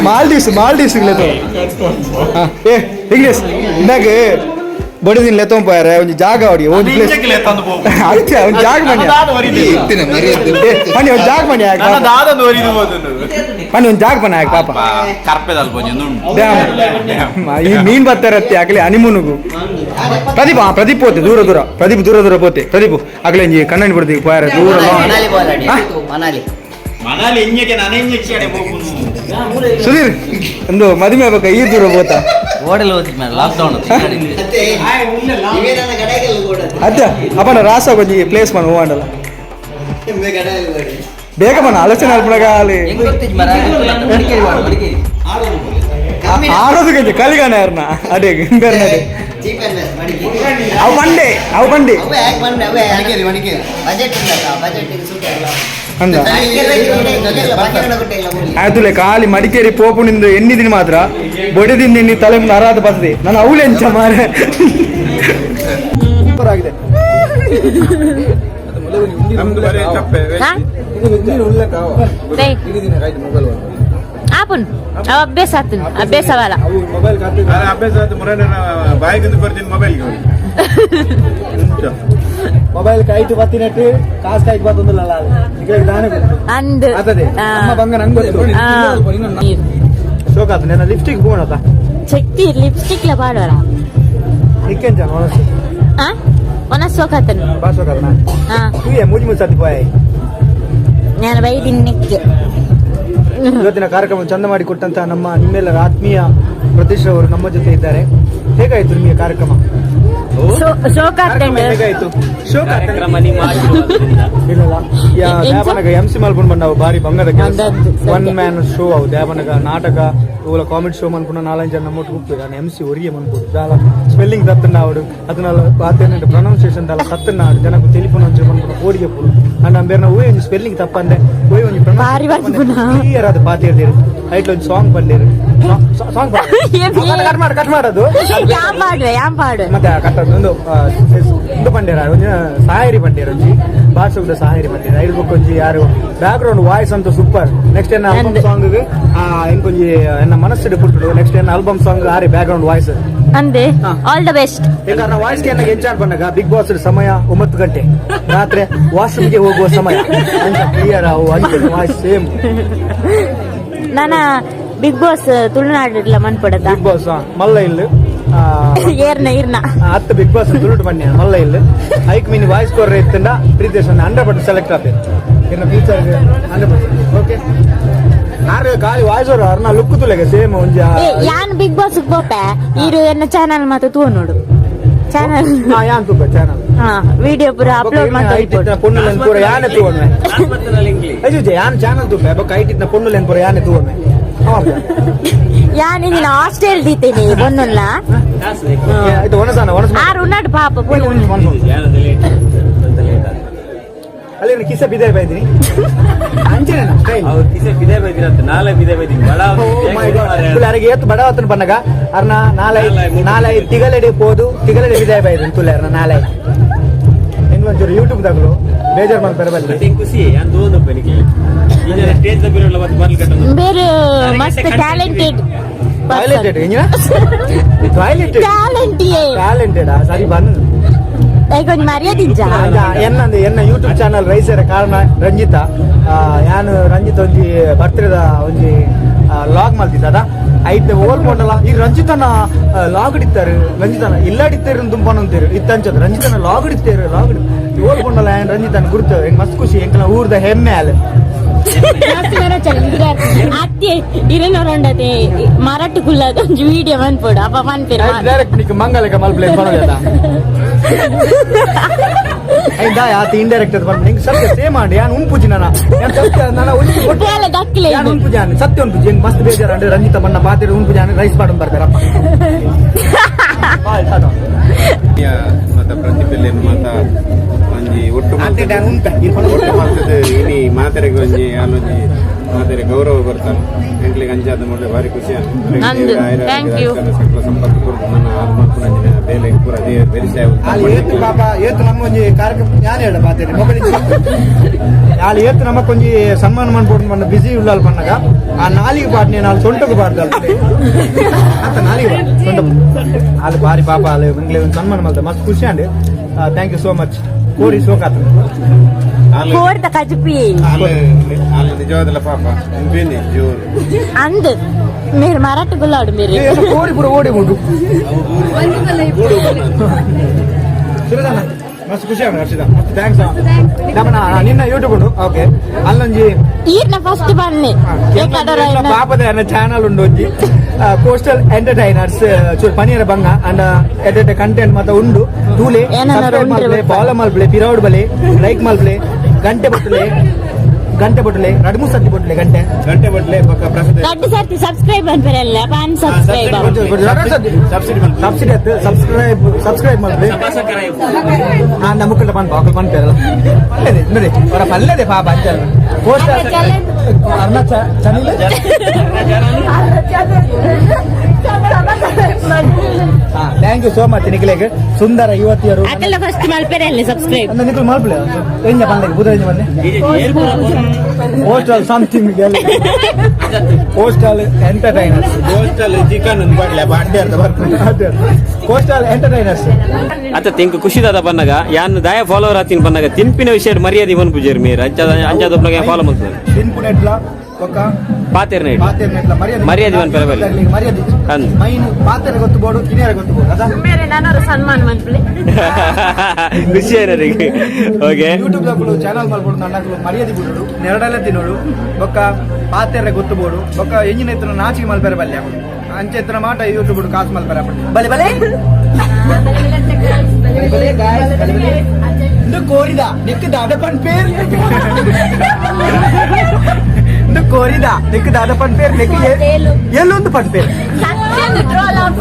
ಮಾಲ್ದೀವ್ಸ್ ಮಾಲ್ದೀವ್ಸ್ ಏ ಇಂಗ್ಲೀಷ್ ಇಂದಾಗ ಬಡಿದಿನ ಲೆತ್ತೊಂಪಾರ ಒಂಜಿ ಜಾಗ ಹೊಡಿ ಒಂದು ಪ್ಲೇಸ್ ಅತ್ತೆ ಒಂದು ಜಾಗ ಮನೆ ಮನೆ ಒಂದು ಜಾಗ ಮನೆ ಮನೆ ಒಂದು ಜಾಗ ಮನೆ ಪಾಪ ಈ ಮೀನ್ ಬರ್ತಾರತ್ತೆ ಆಗಲಿ ಹನಿಮೂನುಗು ಪ್ರದೀಪ್ ಪ್ರದೀಪ್ ಹೋತೆ ದೂರ ದೂರ ಪ್ರದೀಪ್ ದೂರ ದೂರ ಪೋತೆ ಪ್ರದೀಪ್ ಆಗಲೇ ಒಂಜಿ ಕನ್ನಡಿ ಬಿಡ್ತೀವಿ ಪೋಯಾರ ದೂರ ಸುಧೀರ್ ಒಂದು ಮದುವೆ ಬೇಕಾ ಈ ದೂರ ಹೋತಾ ಅತ್ತೆ ಅಪ್ಪನ ರಾಸ ಕೊಂಚ ಪ್ಲೇಸ್ ಮನ ಹೋಗಂಡಲ್ಲ ಬೇಗ ಮನ ಆಲೋಚನೆ ಅಲ್ಪನಗಾಲಿ ಆಡೋದು ಕಂಜಿ ಕಲಿಗಾನ ಯಾರನ್ನ ಅದೇ ಬೇರೆ ಅವು ಬಂಡೆ ಅವು ಬಂಡೆ ಅಂದ ಆಯ್ತುಲೆ ಖಾಲಿ ಮಡಿಕೇರಿ ಪೋಪುನಿಂದ ಎಣ್ಣಿದಿನಿ ಮಾತ್ರ ಬೊಡೆದಿಂದ ಎಣ್ಣಿ ತಲೆ ಮುಂದೆ ಅರಾದ ಬರ್ತದೆ ನಾನು ಅವಳು ಎಂಚ ಮಾರೆ ಆಗಿದೆ ಅಭ್ಯಾಸ ಅಭ್ಯಾಸ ಮೊಬೈಲ್ ಕಾಯ್ತು ಬತ್ತಿನಟ್ಟು ಕಾಸು ಕಾಯ್ತು ಬತ್ತೊಂದಿಲ್ಲ ಅಂದ್ ಬಂಗ ನಂಗೆ ಶೋಕ್ ಆತು ನನ್ನ ಲಿಪ್ಸ್ಟಿಕ್ ಬೋಣತ ಶಕ್ತಿ ಲಿಪ್ಸ್ಟಿಕ್ ಲ ಪಾಡೋರ ನಿಕ್ಕೆಂಚ ಒಣಸು ಒಣ ಸೋಕಾತನು ಬಾ ಶೋಕಾತನ ಹಾ ಮೂಜಿ ಮೂಜಿ ಸತಿ ಪೋಯ್ ನಾನು ಬೈದಿನ ನಿಕ್ಕೆ. ಇವತ್ತಿನ ಕಾರ್ಯಕ್ರಮ ಚಂದ ಮಾಡಿ ಕೊಟ್ಟಂತಹ ನಮ್ಮ ನಿಮ್ಮೆಲ್ಲರ ಆತ್ಮೀಯ ಪ್ರತೀಶ್ ಅವರು ನಮ್ಮ ಜೊತೆ ಇದ್ದಾರೆ. ಹೇಗಾಯ್ತು ನಿಮಗೆ ಕಾರ್ಯಕ್ರಮ? ಹೇಗಾಯ್ತು? ದೇವನಗ ಎಂ ಸಿ ಮಲ್ಪುಂಡು ಬಂಡವು ಬಾರಿ ಬಂಗದ ಕೆಲಸ. One man show ಅವು ದೇವನಗ ನಾಟಕ ಇವುಲ ಕಾಮಿಡಿ ಶೋ ಮನ್ಪುಂಡ ನಾಲಂಜು ಜನ ನಮ್ಮೊಟ್ಟು ಕೂಗ್ತದೆ. ನಾನು ಎಂ ಸಿ ಒರಿಯೆ ಮನ್ಪುಡು ದಾಲ ಸ್ಪೆಲ್ಲಿಂಗ್ ತತ್ತನಾವಡು ಅದನ್ನೆಲ್ಲ ಬಾತೇನೆ ಪ್ರೊನೌನ್ಸಿಯೇಷನ್ ದಾಲ ತತ್ತನಾಡು ಜನకు ಟೆಲಿಫೋನ್ ಅಂಚು ಮನ್ಪುಂಡ ಕೋಡಿಗೆ ಪುಡು ಅಂಡ್ ಅಂಬೇರ್ನ ಓಯ್ ಒಂಜಿ ಸ್ಪೆಲ್ಲಿಂಗ್ ತಪ್ಪಂದೆ ಓಯ್ ಒಂಜಿ ಕ್ಲಿಯರ್ ಅದು ಪಾತಿರ್ದಿರು ಐಟ್ಲ ಒಂಜಿ ಸಾಂಗ್ ಬಂದಿರು ಸಾಂಗ್ ಕಟ್ ಮಾಡು ಕಟ್ ಮಾಡೋದು ಮತ್ತೆ ಕಟ್ಟೋದು ಒಂದು ಒಂದು ಬಂಡೇರ ಒಂಜಿ ಸಾಯರಿ ಬಂಡೇರ ಒಂಜಿ ಭಾಷೆದ ಸಾಯರಿ ಬಂಡೇರ ಐದು ಬುಕ್ ಒಂಜಿ ಯಾರು back ground voice ಅಂತ ಸೂಪರ್. ನೆಕ್ಸ್ಟ್ ಏನ ಆಲ್ಬಮ್ ಸಾಂಗ್ ಇಂಕೊಂಜಿ ಎನ್ನ ಮನಸ್ಸಿಡು ಪುಟ್ಟುಡು ನೆಕ್ಸ್ಟ್ ಏನ ಆಲ್ಬಮ್ ಸಾಂಗ್ ಆರಿ back ground voice ಅಂದೆ all the best. ಯಾಕಂದ್ರೆ ವಾಯ್ಸ್ ಗೆ ಎಂಜಾಯ್ ಬಂದಾಗ ಬಿಗ್ ಬಾಸ್ ಸಮಯ 9 ಗಂಟೆ ರಾತ್ರಿ ವಾಶ್ರೂಮ್ಗೆ ಹೋಗುವ ಸಮಯ ಅಂತ ಕ್ಲಿಯರ್ ಅವು ಅಂಚೆ ವಾಯ್ಸ್ ಸೇಮ್. ನಾನ ಬಿಗ್ ಬಾಸ್ ತುಳುನಾಡಿಲ್ಲ ಮನ್ಪಡತ ಬಿಗ್ ಬಾಸ್ ಮಲ್ಲ ಇಲ್ಲಿ ಏರ್ನ ಇರ್ನ ಅತ್ತ ಬಿಗ್ ಬಾಸ್ ತುಳುಟು ಬನ್ನಿ ಮಲ್ಲ ಇಲ್ಲಿ ಐಕ್ ಮೀನ್ ವಾಯ್ಸ್ ಕೊರ್ರೆ ಇತ್ತಂಡ ಪ್ರೀತೇಶ್ 100% ಸೆಲೆಕ್ಟ್ ಆಪೆ ಇನ್ನ ಫ್ಯೂಚರ್ 100% ಓಕೆ. ಆರು ಖಾಲಿ ವಾಯ್ಸ್ ಅವರು ಅರ್ನ ಲುಕ್ ತುಲೆಗೆ ಸೇಮ್ ಒಂಜಿ ಯಾನ್ ಬಿಗ್ ಬಾಸ್ ಪೋಪೆ ಈರು ಎನ್ನ ಚಾನಲ್ ಮಾತ್ರ ತೂ ನೋಡು ಚಾನಲ್ ಯಾನ್ ತೂಪ ಚಾನಲ್ ವಿಡಿಯೋ ಪೂರ ಅಪ್ಲೋಡ್ ಮಾಡ್ತಾ ಪೊಣ್ಣುಲೆನ್ ಪೂರ ಯಾನೆ ತೂವೊಮ್ಮೆ ಅಯ್ಯೋ ಯಾನ್ ಚಾನಲ್ ತೂಪೆ ಬೊಕ್ಕ ಐಟಿತ್ನ ಪೊಣ್ಣುಲೆನ್ ಪೂರ ಯಾನೆ ತೂವೊಮ್ಮೆ ಯಾನ್ ನಿನ್ನ ಹಾಸ್ಟೆಲ್ ದೀತೇನೆ ಬೊನ್ನುಲ್ಲ ಇದು ಒಣಸಾನ ಒಣಸ ಆರು ಉನ್ನಾಡು ಪಾಪ ಅಲ್ಲಿ ಕಿಸೆ ಬಿದೆ ಬೈದಿನಿ ಅಂಚೆನೇನ ಸ್ಟೈಲ್ ಅವ್ರು ಕಿಸೆ ಬಿದೆ ಬೈದಿರತ್ತ ನಾಳೆ ಬಿದೆ ಬೈದಿನಿ ಬಡ ತುಲಾರಿಗೆ ಏತ್ ಬಡವತ್ತನ ಬನ್ನಗ ಅರ್ನ ನಾಳೆ ನಾಳೆ ತಿಗಲೆಡೆ ಪೋದು ತಿಗಲೆಡೆ ಬಿದೆ ಬೈದಿನಿ ತುಲಾರ್ನ ನಾಳೆ ಇನ್ನೊಂಚೂರು ಯೂಟ್ಯೂಬ್ ದಾಗಲು ಬೇಜಾರ್ ಮಲ್ಪೆರೆ ಬಲ್ಲಿ. ಖುಷಿ ಅಂತ ಒಂದು ಸ್ಟೇಜ್ ಮತ್ತೆ ಬರ್ಲಿ ಕಟ್ಟೊಂದು. ಬೇರೆ ಮಸ್ತ್ ಟ್ಯಾಲೆಂಟೆಡ್. ಟಾಯ್ಲೆಟೆಡ್ ಎಂಜಿನ ಟಾಯ್ಲೆಟೆಡ್. ಟ್ಯಾಲೆಂಟ್. ಟ್ಯಾಲೆಂಟೆಡ್ ಸರಿ ಬನ್. ಒಂಜಿ ಮರ್ಯಾದೆ ಇಜ್ಜಾ? ಎನ್ನಂದು ಎನ್ನ ಯೂಟ್ಯೂಬ್ ಚಾನಲ್ ರೈಸರ ಕಾರಣ ರಂಜಿತಾ. ಯಾನು ರಂಜಿತ್ ಒಂಜಿ ಬರ್ತ್ಡೇದ ಒಂಜಿ ಲಾಗ್ ಮಲ್ತಿದ್ದದ. ಐತೆ ಓಲ್ ಪೋಂಡಲ ಈ ರಂಜಿತನ ಲಾಗ್ ಇಡಿತಾರೆ, ರಂಜಿತನ ಇಲ್ಲಾಡಿತ್ತೇರು ತುಂಬಾನ ಅಂತೀರು ಇತ್ತಂಚದ ರಂಜಿತನ ಲಾಗ್ ಇಡಿತ್ತೇರು ಲಾಗ್ ಓಲ್ ಪೋಂಡಲ. ಏನ್ ರಂಜಿತನ ಗುರುತು ಹೆಂಗ್ ಮಸ್ತ್ ಖುಷಿ, ಎಂಕಲ ಊರ್ದ ಹೆಮ್ಮೆ ಅಲ್ಲ. ಮಸ್ತ್ ಮರ ಚಲ ಅತ್ತೆ ಇರನೊರಂಡತೆ ಮರಟ್ಟು ಕುಲ್ಲದ ಒಂಜಿ ವಿಡಿಯೋ ಮನ್ಪೊಡು ಅಪ್ಪ ಮನ್ಪೇರು. ಡೈರೆಕ್ಟ್ ನಿಕ್ ಮಂಗಲಕ ಮಲ್ಪ್ಲೆ ಬರೋದ ಐದಾ ಆತ ಇಂಡೈರೆಕ್ಟ್ ಅದು ಬರ್ಬೋದು. ನಿಂಗೆ ಸತ್ಯ ಸೇಮ್ ಆಂಡ್ ಯಾನ್ ಉಂಪುಜಿ ನಾನ ಯಾನ್ ಸತ್ಯ ನಾನ ಒಂಜಿ ಉಪ್ಪುಲ ದಕ್ಲೆ. ಯಾನ್ ಉಂಪುಜಿ, ಯಾನ್ ಸತ್ಯ ಉಂಪುಜಿ. ಹೆಂಗ್ ಮಸ್ತ್ ಬೇಜಾರ್ ಅಂದ್ರೆ ರಂಜಿತ ಬಣ್ಣ ಪಾತ್ರೆ ಉಂಪುಜಿ, ಯಾನ್ ರೈಸ್ ಪಾಡೊಂದು ಬರ್ತಾರಪ್ಪ. ಮತ ಪ್ರತಿಭೆಲೆನ್ ಮಾತ ಒಂಜಿ ಒಟ್ಟು ಮಲ್ತದ್ ಒಟ್ಟು ಮಲ್ತದ್ ಇನಿ ಮಾತೆರೆಗ್ ಒಂಜಿ ಆಲೊಂಜಿ ಮಾತೆರೆ ಗೌರವ ಬರ್ತಾರೆ. ಎಂಕ್ಲೆಗ್ ಅಂಚಾದ ಮೊದಲೇ ಭಾರಿ ಖುಷಿ ಆಂಡ್. ಅಂದು, thank you. ಸಕಲ ಸಂಪತ್ತು ಕೊರ್ದು ನನ್ನ ಆಲ್ ಮಲ್ಪುನಂಚಿನ ಬೇಲೆ ಪೂರ ದೇವೆರ್ ಬೆರಿಸಾಯ. ಆಲ್ ಏತ್ ಪಾಪ ಏತ್ ನಮ್ಮ ಒಂಜಿ ಕಾರ್ಯಕ್ರಮ ಯಾನ್ ಹೇಳ ಪಾತೆರೆ ಮೊಬೈಲ್ ಆಲ್ ಏತ್ ನಮಕೊಂಜಿ ಸನ್ಮಾನ ಮನ್ಪೊಡು ಪಂಡ ಬಿಸಿ ಉಳ್ಳಾಲ್ ಪನ್ನಗ ಆ ನಾಲಿಗೆ ಪಾಡ್ನೆ ನಾಲ್ ಸೊಂಟకు ಪಾಡ್ದಲ್ ಅತ್ತ ನಾಲಿಗೆ ಪಾಡ್ ಸೊಂಟ ಆಲ್ ಬಾರಿ ಪಾಪ ಆಲ್ ಎಂಕ್ಲೆ ಒಂಜಿ ಸನ್ಮಾನ ಮಲ್ತ ಮಸ್ತ್ ಖುಷಿ and. Thank you so much. ಕೋರಿ ಸೋಕಾತ. ಕೋರ್ದ ಕಜುಪಿ. ಆಲ್ ಆಲ್ ನಿಜವಾದಲ ಪಾಪ ಉಂಪೇನೆ ಜೋರು. ಅಂದ್ ಮೇರ್ ಮರಟ್ಟು ಕುಲ್ಲಾಡು ಮೇರ್. ಕೋರಿ ಪೂರ ಓಡಿ ಉಂಟು. ಸುರೇಶಣ್ಣ ಮಸ್ತ್ ಖುಷಿ ಆಗ ಹರ್ಷಿತಾ ಮಸ್ತ್ thanks. ನಮ್ಮನ ನಿನ್ನ ಯೂಟ್ಯೂಬ್ ಉಂಟು ಓಕೆ ಅಲ್ಲೊಂಜಿ. ಈರ್ನ ಫಸ್ಟ್ ಬನ್ನಿ. ಪಾಪದ ಚಾನಲ್ ಉಂಡು ಒಂಜಿ ಕೋಸ್ಟಲ್ ಎಂಟರ್ಟೈನರ್ಸ್ ಚೂರು ಪನೀರ ಬಂಗ ಅಂಡ್ ಎಡ್ಡೆ ಕಂಟೆಂಟ್ ಮಾತ ಉಂಡು ತೂಲೆ. ಏನನ್ನಾರು ಸಬ್ಸ್ಕ್ರೈಬ್ ಉಂಡ್ರೆ ಮಲ್ಪಲೆ, ಫಾಲೋ ಮಲ್ಪಲೆ, ಪಿರೌಡ್ ಬಲೆ, ಲೈಕ್ ಮಲ್ಪಲೆ, ಗಂಟೆ ಬೊಟ್ಟಲೆ, ಗಂಟೆ ಬೊಟ್ಟಲೆ, ರಡ್ಮು ಸರ್ತಿ ಬೊಟ್ಟಲೆ ಗಂಟೆ. ಗಂಟೆ ಬಟ್ಲೆ ಬೊಕ್ಕ ಪ್ರಸಾದ. ದೊಡ್ಡ ಸರ್ತಿ ಸಬ್ಸ್ಕ್ರೈಬ್ ಅನ್ಪೆರಲ್ಲ ಅನ್ಸಬ್ಸ್ಕ್ರೈಬ್. ಸಬ್ಸಿಡಿ. ಸಬ್ಸಿಡಿ ಆಯ್ತು, ಸಬ್ಸ್ಕ್ರೈಬ್ ಸಬ್ಸ್ಕ್ರೈಬ್ ಮಲ್ಪಲೆ. ಹಾ ನಮ್ಮ ಮುಕ್ಕಳ ಪನ್ಪ ಅಕಲ್ ಪನ್ಪೇರಲ್ಲ ಪಲ್ಲೆದೆ ನೋಡಿ ಅವರ ಪಲ್ಲೆದೆ ಪಾಪ ಅಂಚಲ್ ಕೋಸ್ಟಲ್ ಅರ್ಣ ಚನಿಲ್. Thank you so much ನಿಖಿಲೇಗ್ ಸುಂದರ ಯುವತಿಯರು. ಅಕಲ್ಲ ಫಸ್ಟ್ ಮಲ್ಪೆರಲ್ಲ ಸಬ್ಸ್ಕ್ರೈಬ್. ಅಂದ್ರೆ ನಿಖಿಲ್ ಮಲ್ಪಲೆ ಎಂಜ ಪನ್ಲೆ ಬುಧ ಎಂಜ ಪನ್ಲೆ coastal something coastal entertainers. Coastal chicken ಬಟ್ಲೆ ಬಾಡ್ಡೆ ಅಂತ ಬರ್ತಾರೆ. Coastal entertainers. ಅತ್ತ ತಿಂಕ್ ಖುಷಿದಾದ ಬನ್ನಗ ಯಾನ್ ದಾಯ ಫಾಲೋವರ್ ಆತಿನ ಬನ್ನಗ ತಿನ್ಪಿನ ವಿಷಯ ಮರ್ಯಾದೆ ಇವನ್ ಪೂಜಾರಿ ಮೇರ್ ಅಂಚಾದ ಅಂಚಾದ ಫಾಲೋ ಮಾಡ್ತಾರೆ. ತಿನ್ಪು ನೆಟ್ಲ ಬೊಕ್ಕ ಪಾತೆರ್ ನೈಟ್ ಪಾತೆರ್ ನೆಟ್ಲ ಮರ್ಯಾದೆ. ಮರ್ಯಾದೆ ಪನ್ಪೆರೆ ಬಲ್ಲಿ. ಮರ್ಯಾದೆ. ಅಂದ್. ಮೈನ್ ಪಾತೆರ ಗೊತ್ತು ಬೋಡು ಕಿನಿಯರ ಗೊತ್ತು ಬೋಡು ಅದ. ಮೇರೆ ನಾನೊರ ಸನ್ಮಾನ ಮನ್ಪಲೆ. ಖುಷಿ ಏನರಿಗೆ ಓಕೆ. ಯೂಟ್ಯೂಬ್ ದಾಕುಲು ಚಾನಲ್ ಮಲ್ಪೊಡು ನನ್ನಕುಲು ಮರ್ಯಾದೆ ಬಿಡೋಡು ನೆರಡಲೆ ತಿನ್ನೋಡು ಬೊಕ್ಕ ಪಾತೆರ ಗೊತ್ತು ಬೋಡು ಬೊಕ್ಕ ಎಂಜಿನ ಎತ್ತನ ನಾಚಿಗೆ ಮಲ್ಪೆರೆ ಬಲ್ಲೆ ಅಂಚೆ ಎತ್ತನ ಮಾಟ ಯೂಟ್ಯೂಬ್ ಕಾಸು ಮಲ್ಪೆರೆ ಬಲೆ ಬಲೆ ಬಲೆ ಬಲೆ guys, ಬಲೆ ಬಲೆ. ಇಂದು ಕೋರಿದ ನಿಕ್ ದಾದಪನ್ ಪೇರ್, ಇಂದು ಕೋರಿದ ನಿಕ್ ದಾದಪನ್ ಪೇರ್, ನಿಕ್ ಎಲ್ಲೊಂದು ಪನ್ ಪೇರ್. ಸತ್ಯ ಟ್ರೋಲ್ ಆಫ್.